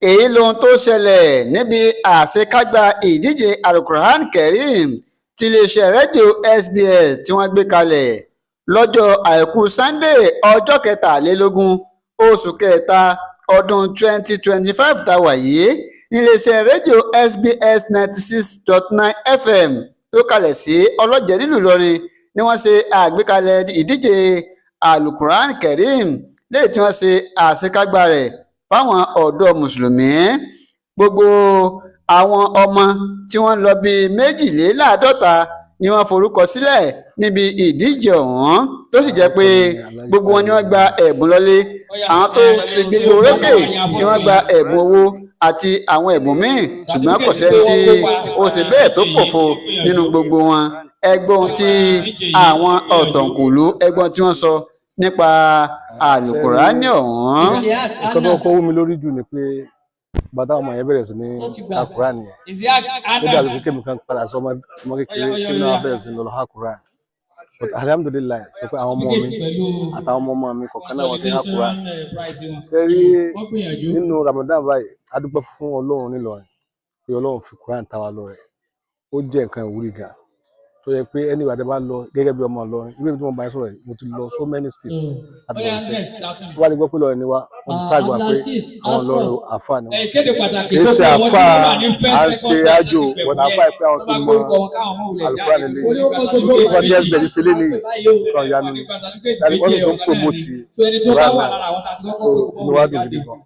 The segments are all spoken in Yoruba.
Èyí lohun tó ṣẹlẹ̀ níbi àṣekágbá ìdíje Al-Qur'an Kareem tiléeṣẹ́ rédíò SBS tí wọ́n gbé kalẹ̀ lọ́jọ́ àìkú sannde, ọjọ́ 23 oṣù kẹta ọdún 2025 tá a wà yìí, níléeṣẹ́ rédíò SBS 96.9 FM tó kalẹ̀ sí Ọlọ́jẹ̀ nílùú Ìlọrin ni wọ́n ṣe àgbékalẹ̀ ìdíje Al-Qur'an Kareem léyìí tí wọ́n ṣe àṣekágbá rẹ̀ fáwọn ọ̀dọ́ mùsùlùmí. Gbogbo àwọn ọmọ tí wọ́n ń lọ bíi 52 ni wọ́n forúkọ sílẹ̀ níbi ìdíje ọ̀hún, tó sì jẹ́ pé gbogbo wọn ni wọ́n gba ẹ̀bùn lọ́lé. Àwọn tó ṣe gbégbó orókè ni wọ́n gba ẹ̀bùn owó àti àwọn ẹ̀bùn míì, ṣùgbọ́n kò sẹ́ni tí ó ṣe bẹ́ẹ̀ tó pòfo nínú gbogbo wọn. Ẹ gbọ́ ohun tí àwọn ọ̀tọ̀kùlú, ẹ gbọ́ ohun tí wọ́n sọ nípa àlùkùránì ọ̀hún. Nǹkan tó kọ́ wú mi lórí jù ni pé bàtà ọmọ yẹn bẹ̀rẹ̀ sí ní ka Quran yẹn, ó dàbí pé kémi kan padà sí ọmọ kékeré, kémi náà bẹ̀rẹ̀ sí ní lọ ha Quran. But alhamdulillahi, sọ pé àwọn ọmọ mi àtàwọn ọmọ ọmọ mi kọ̀ọ̀kan náà, wọ́n ti ha Quran. Ṣe rí nínú Ramadan báyìí, a dúpẹ́ fún Ọlọ́run nílọrin pé Ọlọ́run fi Quran ta wa lọ́rẹ. Ó jẹ́ nǹkan ìwúrí gan tó yẹ pé ẹni ìwà tẹ bá lọ gẹ́gẹ́ bí ọmọ Ìlọrin, irú èmi tí mo bá yín sọ̀rọ̀ yìí, mo ti lọ so many states láti lọ ṣe. Tó bá ti gbọ́ pé Ìlọrin ni wá, wọ́n ti tag wa pé àwọn Ìlọrin àfa ni wọ́n. Kì í ṣe àfa à ń ṣe àjò wọn, àfa pé àwọn tó mọ Àlùkùránì nílé. Nípa tí SBS ṣe lé nìyí, kan ìyanu ni. Tàbí wọ́n sì tún promote Quran náà, so inú wa dùn gidi gan.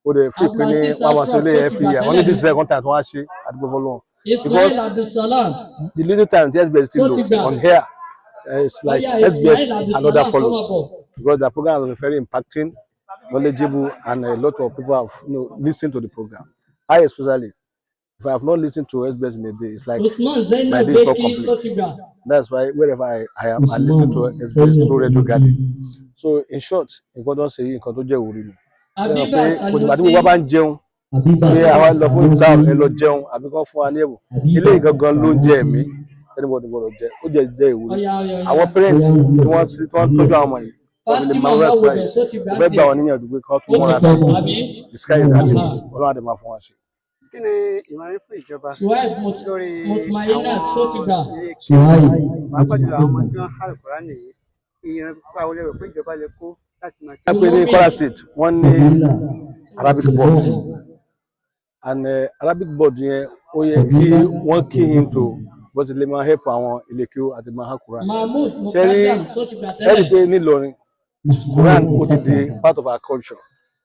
Ó dẹ̀ fi pé ní wọ́n máa ṣe ilé ẹ̀ fi yà wọ́n ní this second time tí wọ́n á ṣe àdúgbò fọlọ́run, because the little time the SBS still low on here, it's like SBS and other follows, because the program has been very impacting, knowledgeable, and a lot of people have listened to the program. I especially, if I have not listened to SBS in a day, it's like my day is not complete. That's why wherever I am, I listen to SBS through Radio Garden. So in short, nǹkan tó ń ṣe yìí, nǹkan tó jẹ́ ìwúrí ni. Ṣé ẹ mọ̀ pé kò dìgbà tí gbogbo wa bá ń jẹun pé àwa lọ fún iftar, ẹ lọ jẹun àbí kán fún wa ní ẹ̀bùn? Ilé gangan ló ń jẹ ẹ̀mí anybody gbọ́dọ̀ jẹ. Ó jẹ́ ìwúrí. Àwọn parents tí wọ́n tọ́jú àwọn ọmọ yìí, wọ́n fi lè máa rest báyìí, mo fẹ́ gbà wọ́n níyànjú pé kán tún múra sí. The sky is the limit. Ọlọ́run á dẹ̀ máa fún wa ṣe. Kí ni ìmọ̀ràn fún ìjọba lórí àwọn ilé, pàápàá jùlọ àwọn ọmọ tí wọ́n há Àlùkùránì yìí? Ìyẹn pípa wọlé rò pé ìjọba lè kó láti máa Wọ́n pè ní Kwara State, wọ́n ní Arabic board, and Arabic board yẹn, ó yẹ kí wọ́n key into bó ti lè máa help àwọn ilé kéwú àti máa há Quran. Ṣe rí, ẹ rí i pé nílọrin, Quran ó ti di part of our culture,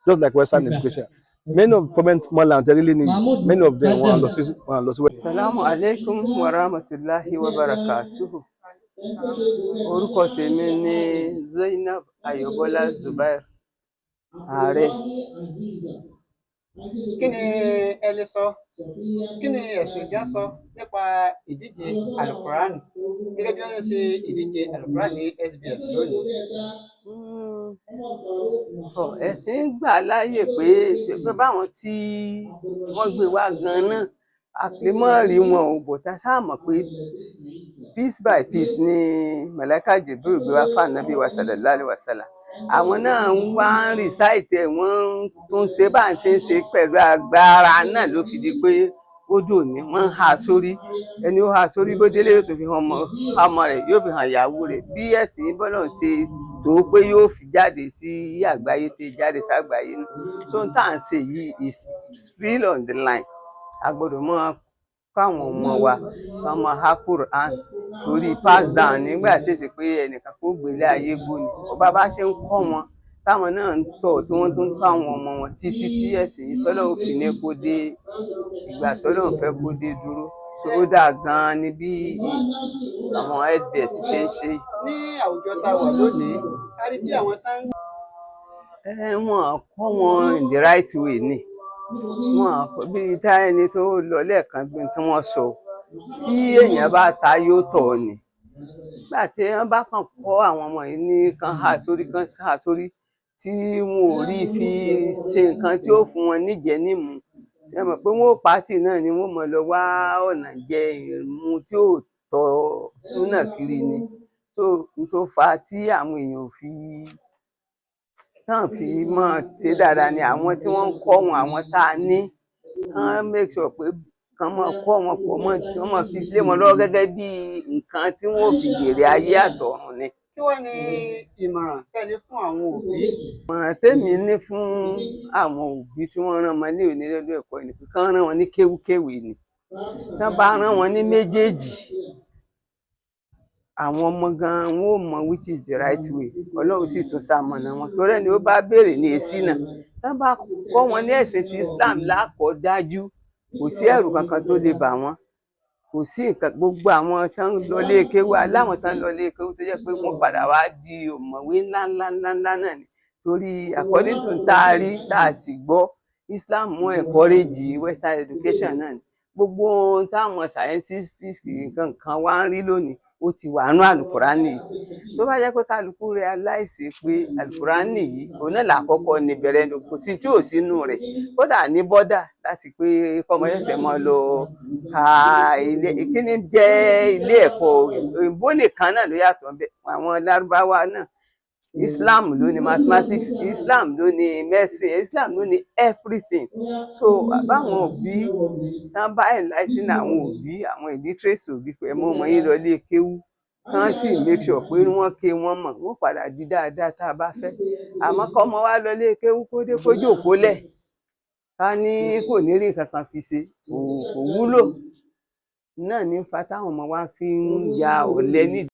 just like Western education. Many of government mallam tẹ́lẹ̀ ní, many of them, wọ́n lọ sí. Salamu alaikum wa rahmatulahi wa barakatuhu. Orúkọ tèmi ni Zainab Ayọ̀bọ́lá Zubair, ààrẹ. Kí ni ẹ lè sọ, kí ni ẹ̀sìn ìjà sọ nípa ìdíje Alukuran gẹ́gẹ́ bí wọ́n ṣe ṣe ìdíje Alukuran ní SBS lónìí? Tọ́, ẹ̀sìn gbà láàyè pé báwọn tí wọ́n gbé wá gan-an náà, a lè mọ́ rí wọn ò bò tá a sáà mọ̀ pé piece by piece ni Màláíkà Jibril gbé wá fún Ànábì wa sallallahu alaihi wasallam. Àwọn náà ń wá ń recite ẹ̀, wọ́n ń tún ṣe bá ń ṣe ń ṣe pẹ̀lú agbára náà ló fi di pé ó dòní. Wọ́n ń há sórí. Ẹni ó há sórí, bó délé, yóò tún fi hàn ọmọ rẹ̀, yóò fi hàn ìyàwó rẹ̀. Bí ẹ̀sìn bọ́lọ̀ ṣe tó pé yóò fi jáde sí àgbáyé tó jáde ságbáyé nù. So n tá à ń ṣe yìí is still on the line. A gbọ́dọ̀ máa kọ́ àwọn ọmọ wa kán máa há Quran, torí pass down nígbà tí èsì pé ẹnìkan kó gbélé ayé gbóni. Ọba bá ṣe ń kọ́ wọn, táwọn náà ń tọ̀, tí wọ́n tún ń tọ́ àwọn ọmọ wọn títí tí ẹ̀sìn yìí tọ́lọ́run fi ní kó dé ìgbà tọ́lọ́run fẹ́ kó dé dúró. So ó dáa gan-an ni bí àwọn SBS ṣe ń ṣe yìí. Ní àwùjọ tá a wà lónìí, a rí bí àwọn tá ń Ẹ wọn kọ́ wọn in the right way ni. Wọn kọ́ bí tá ẹni tó lọ lẹ́ẹ̀kan bí tí wọ́n sọ, tí èèyàn bá ta yóò tọ̀ ni. Nígbà tí wọ́n bá kàn kọ́ àwọn ọmọ yìí ní kán há sórí, kán há sórí, tí wọn ò rí fi ṣe nǹkan tí ó fún wọn níjẹ nímu, ṣe mọ̀ pé wọn ò pàtì náà ni wọ́n mọ̀ lọ wá ọ̀nà jẹ ìmu tí ò tọ́ súnà kiri ni. So n tó fa tí àwọn èèyàn ò fi Tán fi máa ṣe dáadáa ni àwọn tí wọ́n ń kọ́ wọn, àwọn tá a ní kán make sure pé kán máa kọ́ wọn pọ̀ mọ́ tí wọ́n máa fi lé wọn lọ́wọ́ gẹ́gẹ́ bí nǹkan tí wọ́n ò fi jèrè ayé àtọ̀run ni. Kí wàá ní ìmọ̀ràn tẹ́lẹ̀ fún àwọn òbí? Ìmọ̀ràn tèmi ní fún àwọn òbí tí wọ́n rán ọmọ ní onílé ẹ̀kọ́ ni pé kán rán wọn ní kéwúkéwé ni. Tí wọ́n bá rán wọn ní méjèèjì, àwọn ọmọ gan wọn ò mọ which is the right way. Ọlọ́run sì tún ṣamọ̀nà wọn, torí ẹni ó bá béèrè ní èsì náà. Tí wọ́n bá kọ́ wọn ní ẹ̀sìn ti Islam lákọ̀ọ́dájú, kò sí ẹ̀rù kankan tó lè bà wọ́n, kò sí nǹkan. Gbogbo àwọn tó ń lọ ilé kéwú, aláwọn tó ń lọ ilé kéwú tó jẹ́ pé wọ́n padà wá di ọ̀mọ̀wé ńlá ńlá ńlá ńlá náà ni, torí according to tá a rí tá a sì gbọ́, Islam mú encourage western education náà ni. Gbogbo ohun táwọn scientific nǹkan kan wá ń rí lónìí, ó ti wà nú àlùkùránì yìí. Tó bá jẹ́ pé kálukú realize pé àlùkùránì yìí òun náà làkọ́kọ́ ní bẹ̀rẹ̀, kò sí tí ò sínú rẹ̀, kódà ní bọ́dà láti pé kọ́mọ ṣẹ̀ṣẹ̀ máa lọ ka ilé kíní jẹ́ ilé ẹ̀kọ́ òyìnbó nìkan náà ló yàtọ̀ ńbẹ̀. Àwọn lárúbáwá náà, Islam ló ní mathematics, Islam ló ní medicine, Islam ló ní everything. So báwọn òbí tán bá enlighten àwọn òbí, àwọn illiterate òbí, pé ẹ mú ọmọ yín lọ ilé kéwú, kán sì make sure pé wọ́n ké wọ́n mọ̀, wọ́n padà di dáadáa tá a bá fẹ́. Àmọ́ kọ́mọ wa lọ ilé kéwú kó dé kó jókòó lẹ̀, ká ní kò ní rí nǹkan kan fi ṣe, kò wúlò náà ní fa táwọn ọmọ wa fi ń ya ọ̀lẹ nídìí.